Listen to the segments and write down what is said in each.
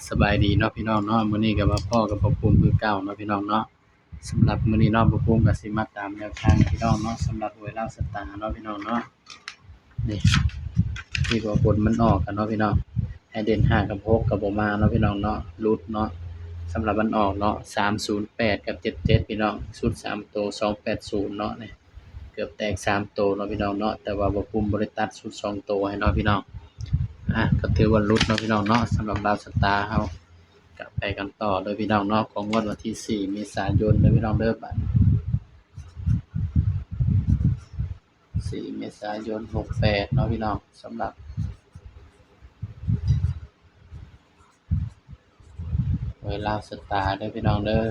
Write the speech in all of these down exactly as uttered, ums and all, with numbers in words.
สบายดีเนาะพี่น้องเนาะ มื้อนี้ก็มาพ้อกับบ่าวภูมิคือเก่าเนาะพี่น้องเนาะ สำหรับมื้อนี้เนาะ บ่าวภูมิก็สิมาตามแนวทางพี่น้องเนาะ สำหรับหวยลาวสตาร์เนาะพี่น้องเนาะ นี่ ที่ว่าผลมันออกกันเนาะพี่น้อง ให้เด่นห้ากับหกก็บ่มาเนาะพี่น้องเนาะ หลุดเนาะ สำหรับมันออกเนาะ สามศูนย์แปดกับเจ็ดเจ็ด พี่น้อง ชุดสามตัว สองแปดศูนย์ เนาะ นี่ เกือบแตกสามตัวเนาะพี่น้องเนาะ แต่ว่าบ่าวภูมิบ่ได้ตัดชุดสองตัวให้เนาะพี่น้อง อ่ะ ก็ถือว่าหลุดเนาะพี่น้องเนาะ สำหรับลาวสตาร์เฮา ก็ไปกันต่อเด้อพี่น้องเนาะ ของงวดวันที่สี่เมษายนเด้อพี่น้องเด้อ บัด สี่เมษายนหกแปดเนาะพี่น้อง สำหรับหวยลาวสตาร์เด้อพี่น้องเด้อ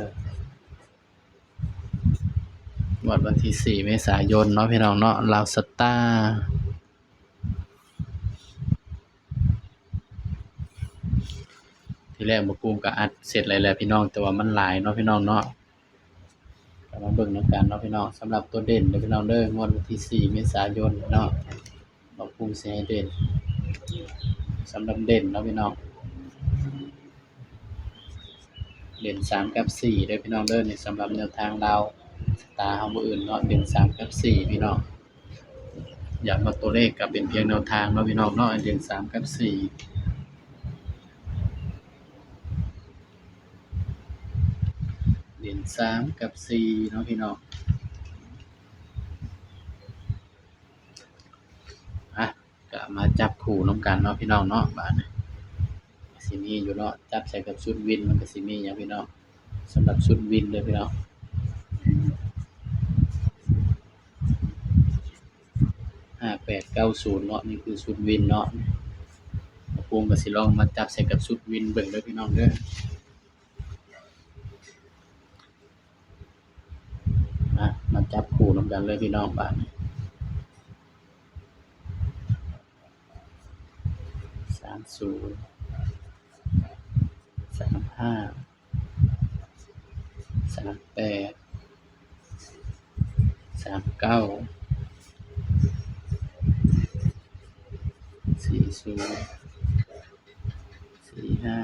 งวดวันที่สี่เมษายนเนาะพี่น้องเนาะ ลาวสตาร์ ทีแรกบ่าวภูมิก็อัดเสร็จแล้วแหละพี่น้อง แต่ว่ามันหลายเนาะพี่น้องเนาะ ก็มาเบิ่งนำกันเนาะพี่น้อง สำหรับตัวเด่นเด้อพี่น้องเด้อ งวดวันที่สี่เมษายนเนาะ บ่าวภูมิสิให้เด่น สำหรับเด่นเนาะพี่น้อง เด่นสามกับสี่เด้อพี่น้องเด้อ นี่สำหรับแนวทางลาวสตาร์เฮามื้ออื่นเนาะ เด่นสามกับสี่พี่น้อง ย้ำว่าตัวเลขก็เป็นเพียงแนวทางเนาะพี่น้องเนาะ เด่นสามกับสี่ เด่นสามกับสี่เนาะพี่น้อง อ่ะ ก็มาจับคู่นำกันเนาะพี่น้องเนาะ บาดนี้ สิมีอยู่เนาะ จับใส่กับชุดวินมันก็สิมีหยังพี่น้อง สำหรับชุดวินเด้อพี่น้อง ห้าแปดเก้าศูนย์ เนาะ นี่คือชุดวินเนาะ บ่าวภูมิก็สิลองมาจับใส่กับชุดวินเบิ่งเด้อพี่น้องเด้อ อ่ะ มาจับคู่นำกันเลยพี่น้อง บาดนี้ สามศูนย์ สามห้า สามแปด สามเก้า สี่ศูนย์ สี่ห้า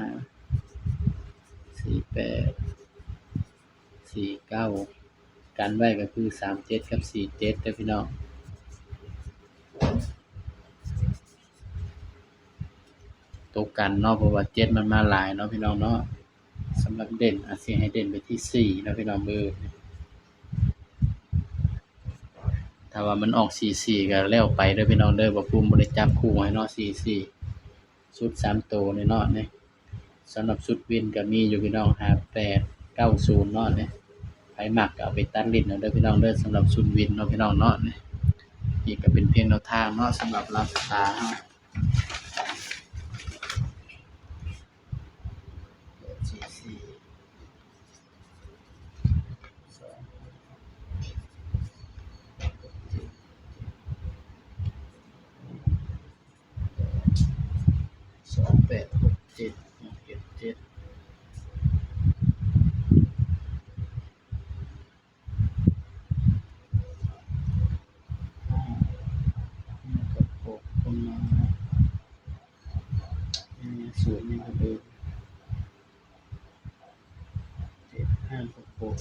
สี่แปด สี่เก้า กันไว้ก็คือ สามเจ็ด กับ สี่เจ็ด เด้อพี่น้อง ตัวกันเนาะ เพราะว่า เจ็ด มันมาหลายเนาะพี่น้องเนาะ สำหรับเด่น อาจสิให้เด่นไปที่ สี่ เนาะพี่น้องเด้อ ถ้าว่ามันออก สี่สี่ ก็แล้วไปเด้อพี่น้องเด้อ บ่าวภูมิบ่ได้จับคู่ให้เนาะ สี่สี่ ชุดสามตัวนี่เนาะ นี่ สำหรับชุดวินก็มีอยู่พี่น้อง ห้าแปดเก้าศูนย์ เนาะ นี่ ไผมักก็เอาไปตัดเล่นเอาเด้อพี่น้องเด้อ สำหรับชุดวินเนาะพี่น้องเนาะ นี่ นี่ก็เป็นเพียงแนวทางเนาะ สำหรับลาวสตาร์เฮา สี่สี่ สองแปดหกเจ็ด เจ็ดเจ็ด ห้า ห้ากับหก ประมาณ ห้าศูนย์ นี่ก็เดิม เจ็ดห้ากับหก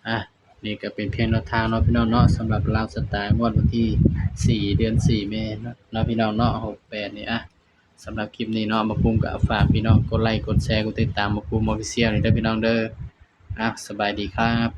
อ่ะ นี่ก็เป็นเพียงแนวทางเนาะพี่น้องเนาะ สำหรับลาวสตาร์งวดวันที่สี่ เดือนสี่ เมษายนเนาะพี่น้องเนาะ หกแปด นี่ อ่ะ สำหรับคลิปนี้เนาะ บ่าวภูมิก็ฝากพี่น้องกดไลค์ กดแชร์ กดติดตามบ่าวภูมิ Official นี่เด้อพี่น้องเด้อ อ่ะ สบายดีครับ